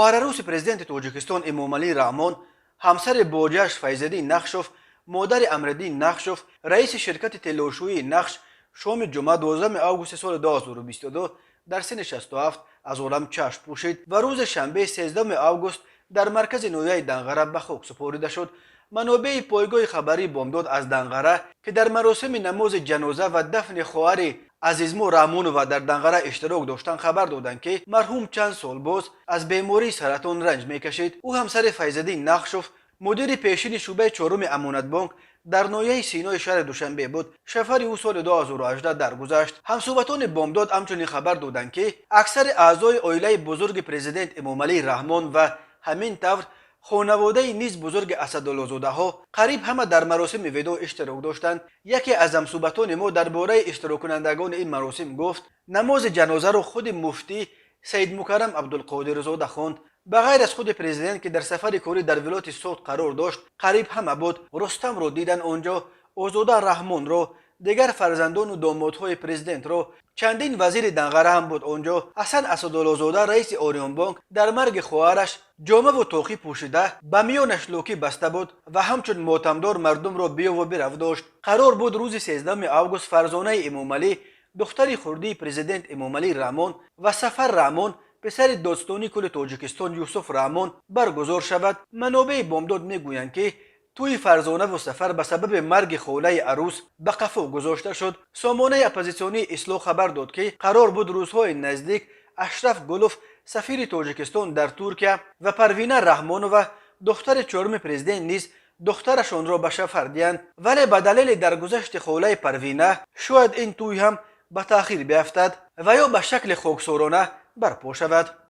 Хоҳарарӯси президенти Тоҷикистон Эмомалӣ Раҳмон, ҳамсари боҷаш Файзиддин Нақшов, модари Амриддин Нақшов, раиси ширкати тиллошӯии Нақш, шоми ҷумъа, 12 августи соли 2022 дар синни 67 аз олам чашм пӯшид ва рӯзи шанбе, 13 август дар маркази ноҳияи Данғара ба хок супорида шуд. Манобеи пойгоҳи хабарии Бомдод аз Данғара, ки дар маросими намози ҷаноза ва дафни хоҳари Азизмо Раҳмонова дар Данғара иштирок доштанд, хабар доданд, ки марҳум чанд сол боз аз бемории саратон ранҷ мекашид. Ӯ ҳамсари Файзиддин Нақшов, мудири пешини шӯъбаи чоруми Амонатбонк дар ноҳияи Синои шаҳри Душанбе буд. Шавҳари ӯ соли 2018 даргузашт. Ҳамсӯҳбатони Бомдод ҳамчунин хабар доданд, ки аксари аъзои оилаи бузурги президент Эмомалӣ Раҳмон ва ҳамин тавр хонаводаи низ бузурги Асадуллозодаҳо қариб ҳама дар маросими видоъ иштирок доштанд. Яке аз ҳамсӯҳбатони мо дар бораи иштироккунандагони ин маросим гуфт: намози ҷанозаро худи муфтӣ Саидмукаррам Абдулқодирзода хонд. Ба ғайр аз худи президент, ки дар сафари корӣ дар вилояти Суғд қарор дошт, қариб ҳама буд. Рустамро дидан онҷо, Озода Раҳмонро, дигар фарзандону домодҳои президентро. Чандин вазири Данғара ҳам буд онҷо. Ҳасан Асадуллозода, раиси Ориёнбонк, дар марги хоҳараш ҷомаву тоқӣ пӯшида, ба миёнаш лӯкӣ баста буд ва ҳамчун мотамдор мардумро биёву бирав дошт. Қарор буд рӯзи 13 август Фарзонаи Эмомалӣ, духтари хурдии президент Эмомалӣ Раҳмон, ва Сафар Раҳмон, писари додситони кулли Тоҷикистон Юсуф Раҳмон, баргузор шавад. Манобеи Бомдод мегӯянд, ки тӯи Фарзонаву Сафар ба сабаби марги холаи арӯс ба қафо гузошта шуд. Сомонаи оппозитсионии Ислоҳ хабар дод, ки қарор буд рӯзҳои наздик Ашраф Гулов, сафири Тоҷикистон дар Туркия, ва Парвина Раҳмонова, духтари чоруми президент, низ духтарашонро ба шавҳар диҳанд, вале ба далели даргузашти холаи Парвина шояд ин тӯй ҳам ба таъхир биафтад ва ё ба шакли хоксорона барпо шавад.